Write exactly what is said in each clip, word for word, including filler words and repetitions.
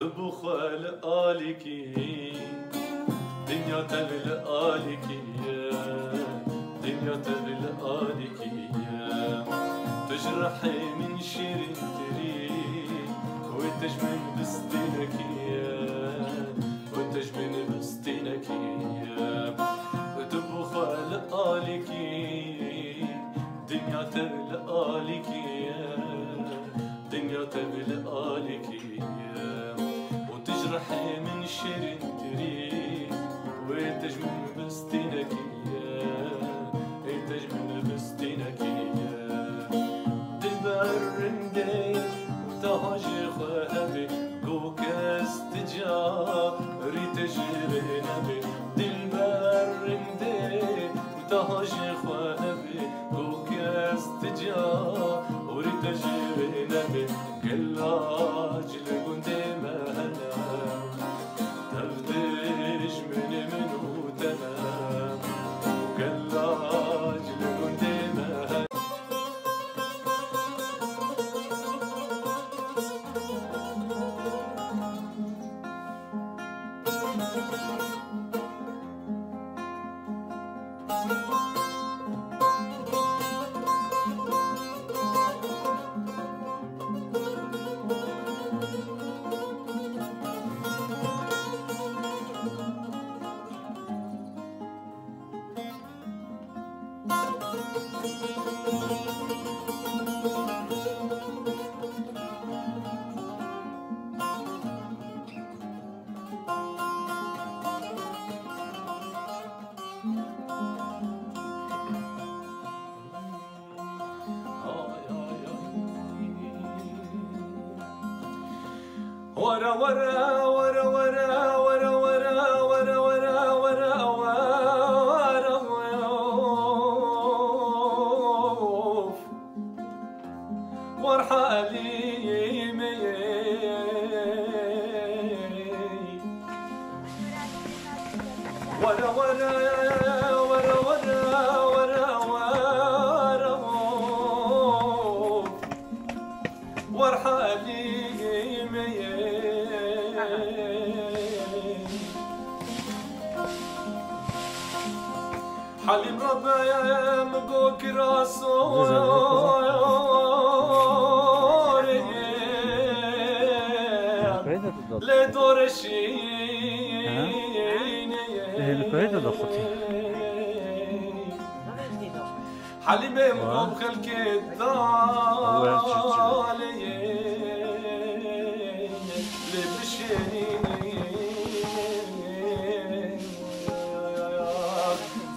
Bixwe li alîkî, dinya tev li alîkî ye, dinya tev li alîkî ye. Tu ji rihê min şêrîntirî, wê te ji min bistînekî ye, wê te ji min bistînekî ye. Tu bixwe li alîkî, dinya tev li alîkî ye, dinya tev li alîkî ye. Û tu ji rihê min şêrîntirî, wê te ji min bistînekî ye, ê te ji min bistînekî ye. Dilber rindê û teha jê xwe hebê, go kes ti carî te jê rê nebê. Dilber rindê û teha jê xwe hebê, go kes ti carî te jê rê nebê. Gelac li gundê me hene, tev dijminê min û te ne. Gelac li gundê me hene. Were, were, were, were, were, were, were, were, were, were, were, of. War Halîmê. Were, were, were, were, were, were, of. War Halîmê. Halîm Rebê min go kira sorê, lê dorê şînê. Ê, li kuyê de daxutî. Halîmê min xelkê dalê lê bişênî.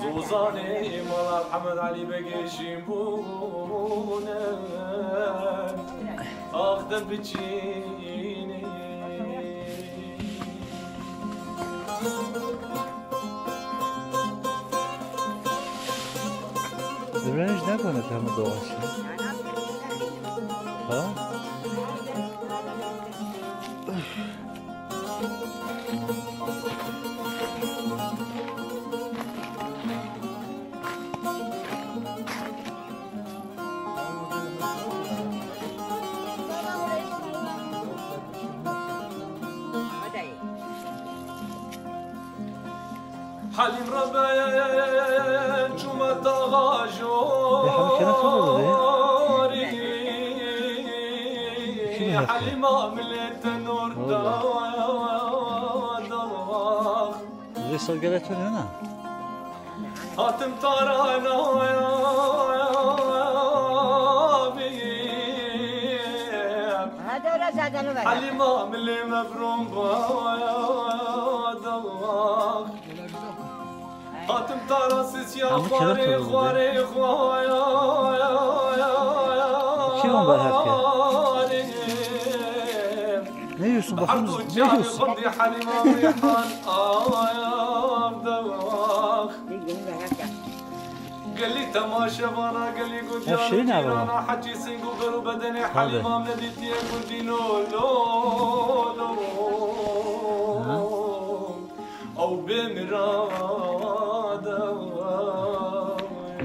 Zozanê mala Hemed Alî Begê jî bûne, ax de biçînê. Direnç ne konu tamı doğası? Ha? Halîm Rebê çûme taxa jorî. Halîma milê tenor da dax. Vê sor gele tu ne? Hatim tarana Halîma milê me brom ba dax. Hatim tara sisiya xwarê xwarê xwarê. Kim o be her ke? Ne yiyorsun? Bakın ne yiyorsun? Halîma rîhan ayar dax. Gelî temaşevana, gelî gotiya cîrana, hecî sîng û ber û bedenê Halîma min nedîtiye gundî lo lo lo. Ew bê mirada.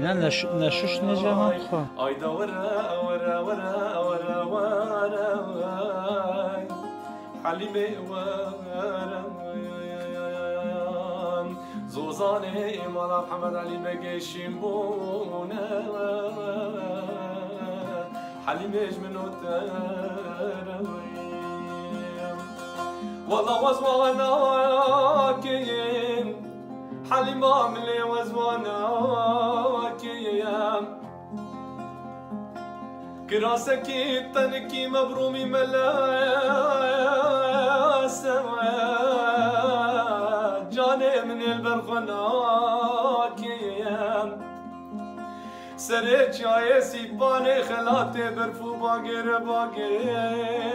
Ne, ne, ne şuş ne cema xwe. Ayda were, were, were, were, were. Helîmê were, Zozanê Mala Mihemed Elî Begê Şînbûne, Helîmê ji min û te re. Wela wezwana kêm, Helîma milê wezwana kêm. Kirasekî tenikî mebrûmî mele sewe, canê min ê li ber xwe nakêm. Serê çiyayê Sîpanê xelatê berf û bagêre bagêre.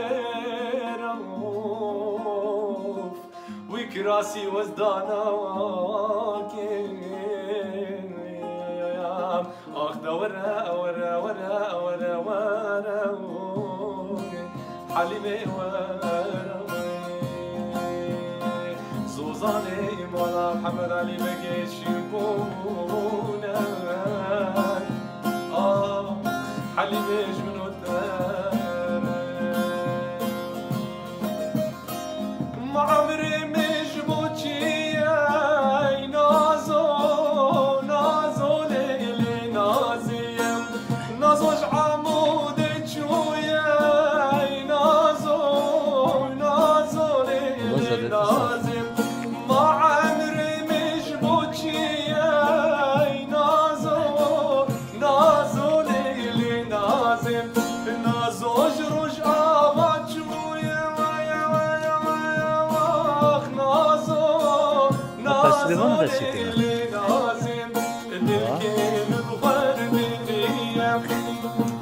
Wî kirasî wez dana kêm. Ax de were, were, were, were, were, Helîmê were. Zozanê Mala Mihemed Elî Begê Şînbûne. Ah, Helîmê ji min û te re. Ma emrê min ji bo çi ye, ey Nazo, Nazo lê lê Nazê ye. Nazo ji Amûdê çûye, ey Nazo, Nazo lê lê Nazê. Ma emrê min ji bo çi ye, ey Nazo, Nazo lê lê Nazê. Nazo ji Rojava çûye, waya, waya, waya, waya, ax Nazo, Nazo lê lê Nazê. Dilkê min bi xwe re biriye,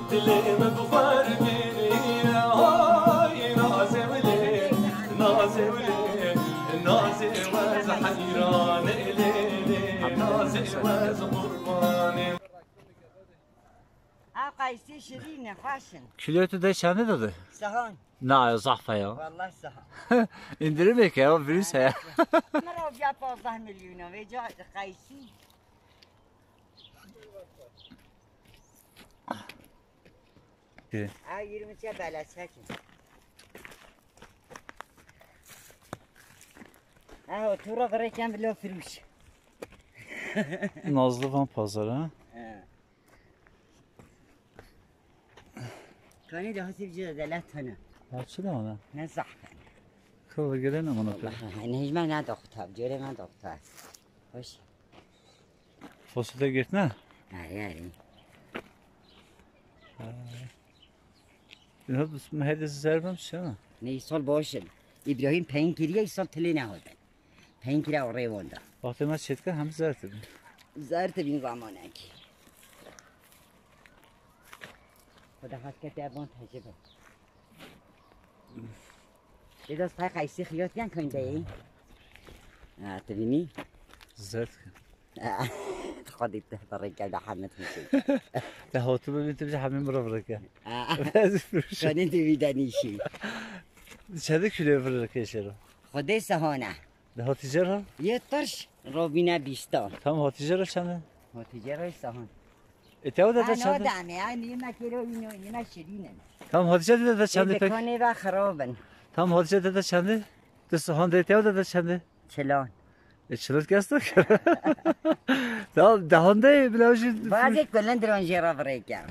dilê min bi xwe re biriye, ay Nazê wile, Nazê wile, Nazê wez heyranê lê lê, Nazê wez qurbanê. Ew qeysî şirîn e, xweş in. Kîloyê tu de çendê dide? Sehon. Na, zehf e ya. Wallah sehon. Îndirimê ke ya, virus heye. Min re ya pazdeh milyona, vê ca qeysî. Ki. Ha, yirmi çe beleşek in. Ha, tu re virêken bilo firûş. Nazlı van pazarı, ha? He. Kanê de hasî vî cî de delet hene. Ha, çi de hene? Ne zehmet. Kol gelen ama ne Allah, ne hijme ne doktor, cöre ne doktor. Hoş. Fasulye gitme? Ay, ay. Ha. Ne, bu mehede zerben bir şey mi? Ne, îsal baş in. Îbrahîm peyn kiriye, îsal tilê nehatin. Peyn kiriye û rêwanda. Wextê me çêdike hem zer dibin. Zer dibin zamanekî. Xweda has kete bon tecrübe. Lê das tay qeysî xiyot yan kuyndeyê. Ha, tu bînî? Zerd. Ha, xwedî te rêke de Hemed Huseyîn. Te hatu bibî tu bî Hemî mirov rêke. Ha. Ez firoşim. Kanê tu bî denîşî. Çendê kîloyê vir rêke şero? Xwedê sehane. De Hatice ra? Yê tirş robîne bîstan. Tam Hatice ra çend e? Hatice ra sehon. E, te o de de çend e? Ana da me, ay nîme kêro ino, nîme şirîn in. Tam Hatice de de çend e pek? Kanê ve xirab in. Tam Hatice de de çend e? De sehon de te o de de çend e? Çilan. E, çilat kes de. Da, dahande bila jî. Bazê kulindiran jê ra virêke.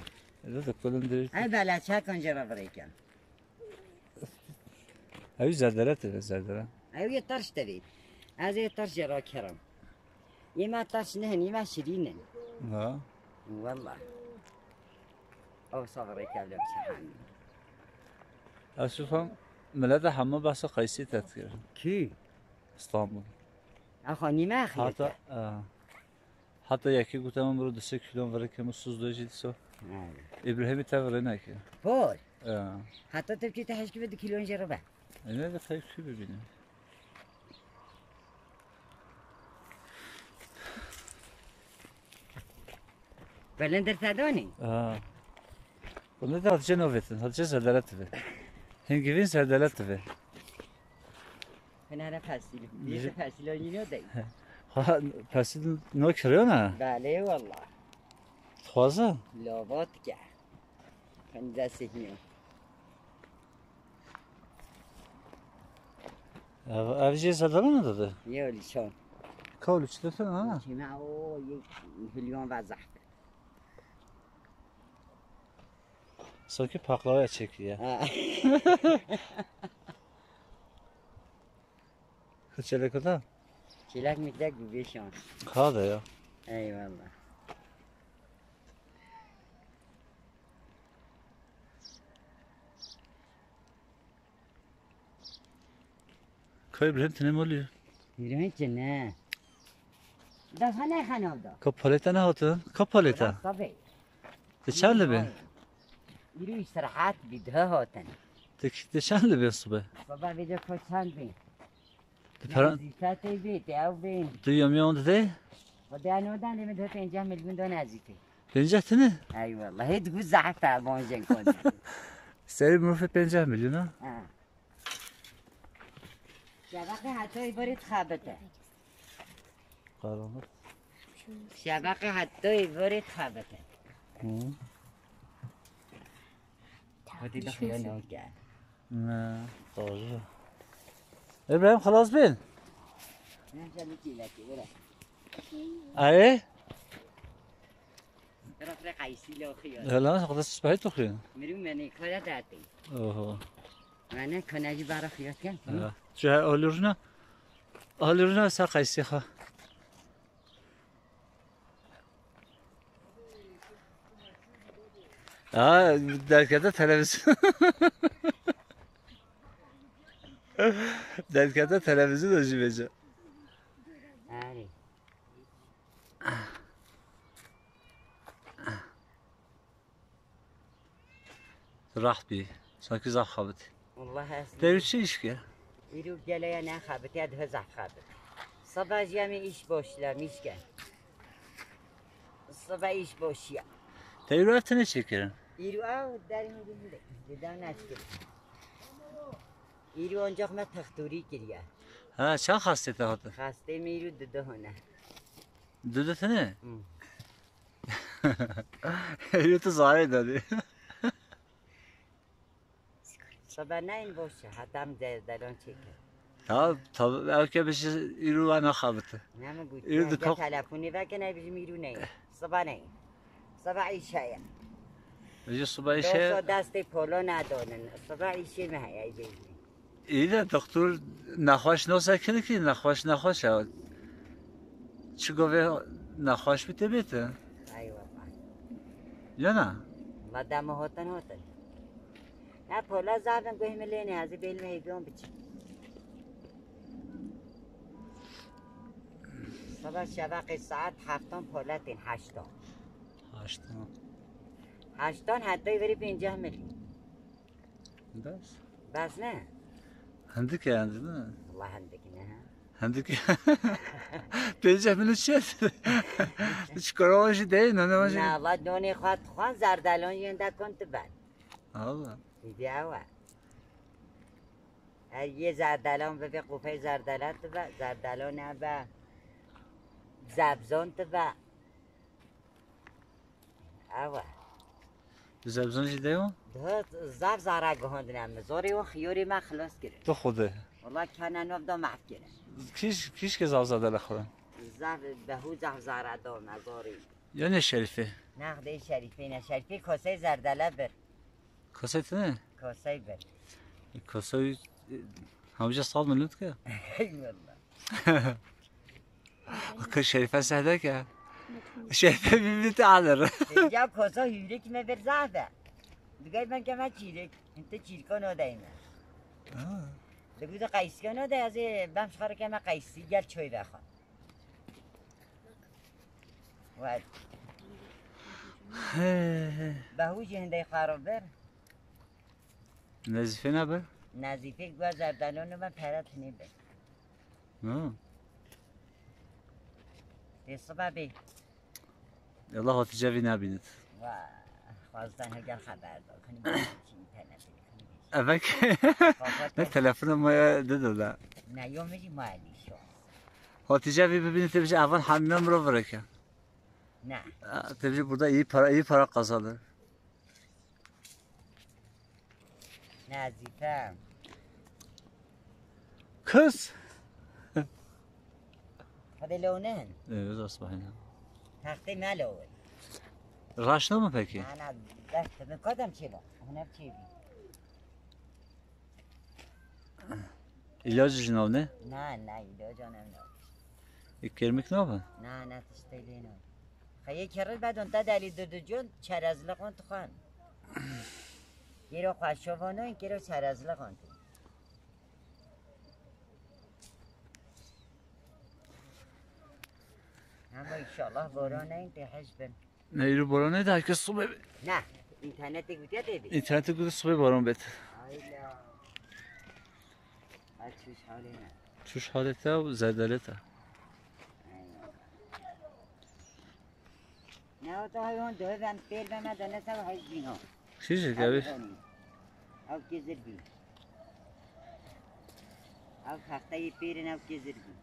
E, de kulindir. Ay bela çakan jê ra virêke. Ew zerdere teve, zerdere. Ew yê tirş tevê. Ez ê tirş jê rakerim. Yê me tirş nihin, yê me şirîn in. Ha. Wallah. Ew sabirê kevle bi sehamî. Ez şifam, milete hemû behsa qeysî te dikir. Kî? İstanbul. Axa nîme axiyete. Hata, e. Heta yekê gote min, "Biro du sê kîlon virêke min, soz do jî dîso." Evet. Îbrahîmî te virê neke. Por. Ya. Heta tu bçî te heşkî ve du kîlon jê re be. E, ne de qey kî bibîne. Belin der te donî? Ha. Bunu da Hatice novetin. Hatice zerdele tive. Hingivin zerdele tive. Fenere fesîl. Niye fesîl oynuyor da? Ha, fesîl no kiriyor ne? Bale valla. Xwaza? Lavat ke. Fenere sehniyor. Ev, ev jê zerdalana dide. Yê lîşan. Ka lîç dide ha? Kime o yek milyon ve zahk. Sanki paklava çekiyor. Ha. Çelek o da? Çelek mitlek bu beşan. Ka da ya. Eyvallah. Kay Ibrahim tine moliyo. Yürüyün ki ne? Daha ne kanalda? Ka paleta ne hatı? Ka paleta? Tabii. Te çend li bin? Yürü istirahat bir daha hatın. Te, te çend li bin sibe? Baba bir de ko çend bin? Te pera- Zîfetê bê, te ew bê. Tu yomî on didê? Xwedê eno dan dê min dibe pênceh milyon dan ezîtê. Pênceh tine? Eyvallah. Hê digu zehf te bon jên kon. Serê mirofê pênceh milyon ha? Ha. Şebeqê heta îvarê dixebite. Karanlık. Şebeqê heta îvarê dixebite. Hı. Hadi de xiyal ne gel. Ne, doğru. İbrahim xelas bin. Ne canı çilek, bırak. Ay? Bırak, bırak, ay, silo xiyal. Lan, xelas spahit oxuyor. Miru meni kara dati. Oho. Mene kanacı bara xiyal ken. Ha. Şu alırına. Alırına sa qaysi ha. Ha, derkete televizyon. Derkete televizyon da jî vece. Erê. Rahat bî. Sanki zaf xebitî. Wallah ez Te çi îş ke? Îro geleye ne xebitî, ez daha zaf xebit. Seba jî em îş boşla, îş ke. Seba îş boşiya. Te îro ev tine çêkirin? Îro ew derî hindî hindî. Dida neçkir. Îro ancak me textûrî kiriye. Ha, çend xastê te hatin? Xastê me îro dudu hone. Dudu tine? Hı. Yê tu zarê dadê. Seba neyin boş e, heta em de-, delon çêke. Ya, tabi, ev ke bişi îro ana xabite. Ne mi got? Îro Yani dikak- telefonî veke ne bijim îro neyin. Seba neyin. Seba îş heye. Bijî seba îş heye. Dosa destê polo nadonin. Seba îşê me heye, îşê me. İyi de doktor nexweş nosa kir ki, nexweş nexweş e. Çi govê nexweş bi tê bête. Eyvallah. Ya na? Ma dema hotin hotin. Ya pola zaten guh mi lêne, ez ê bêlme hêviyon biçim. Seba şeveqê saet heftan pola tên, heştan. Haştan. Heştan heta verî pênceh milyon. Bes. Bes ne? Hindik e, hindik ne? Wala hindik ne ha. Hindik. Pênceh milyon çi? Çikolata jî deyê, nane jî. Na, wala donê xwe dixwan, zerdelon yên de kon tu ben. Allah. Îdî ew e. Her yê zerdelon bibe, qûfeyê zerdele tu be, zerdelon e be, zebzon tu be. Ew e. Bi zebzon jî de yo? Daha zaf zara guhandine me. Zorê wan xiyorê me xilas kirin. Tu xwe de. Wala kene nov da mehv kirin. Kîş, kîş ke zaf zade le xwe. Zaf, behu zaf zara da me zorê. Ya ne Şerîfe? Nexdê Şerîfe ne. Şerîfe kosey zerdele bir. Kosey tu ne? Kosey bir. Kosey, e, hemca sal milyon ke? Eyvallah. Kız Şerife sehdek ya. Şerife bir bit alır. Ya koza hüyre kime bir zade. Digay ben keme çirik. Inte çirkan o deyme. Ha. Digay de qaysikan o de, ez bem şxar keme qaysi, gel çoy ve xan. Wad. He, he. Behu jî hindey xaro bir. Nezîfe ne bir? Nezîfe gua zerdalon ben pere tinî bir. Hı. Tê siba bê. Allah Hatice vî nebînit. Wa, xwazdan hegel xeber da. Kani bir şey internet. Evek. Ne telefonu ma ya dedi da. Ne, yo mi jî ma elî şu. Hatice vî bibînit, te bije evan hamîme mirov vireke. Ne. Te bije burada iyi para, iyi para kazanır. Nezîfe. Kız. Hadi lo ne hin? Evet, asbahına. Taxtê me lo wê. Raşna mı peki? Ana, dest min kadem çê ba. Hene çê bi. İlacı jinav ne? Na, na, ilo canım no. İkirmik ne yapın? Na, na, tiştê lê no. Xeyê keril bedon te delî dudujun çerezliqon tixan. Kêro xweşovon in, kêro çerezliqon tu. Ama inşallah boran neyin tê hej bin. Neyru boran ne de herkes su bebe. Ne, internette gutiya tê bi. İnternette gidip su boran bet. Ayla. Ay çüş halê ne. Tuş halete, zerdalete. Ne o da hayvan döven pêr beme de ne sev hej bin o. Şişe abi. Ev kizir bin. Ev taxteyê pêrin ev kizir bin.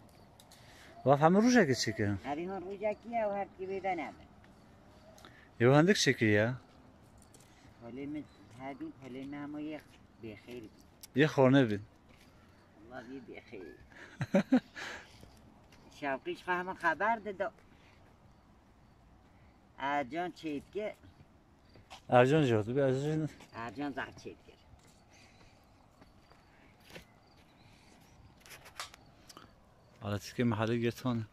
Vaf hemû rojekê çêkirin. Evî hon rojekî ew her kî wê bene be. Yew hendik çêkir ya. Polê min her bin polê me hemû yê bêxêr bin. Yê xorne bin. Allah yê bêxêr. Şevqî ji xwe hema xeber dida. Ercan çêdike. Ercan jî hatibî, Ercan. Ercan zaf çêdikir. Aletîkê mehele girtan.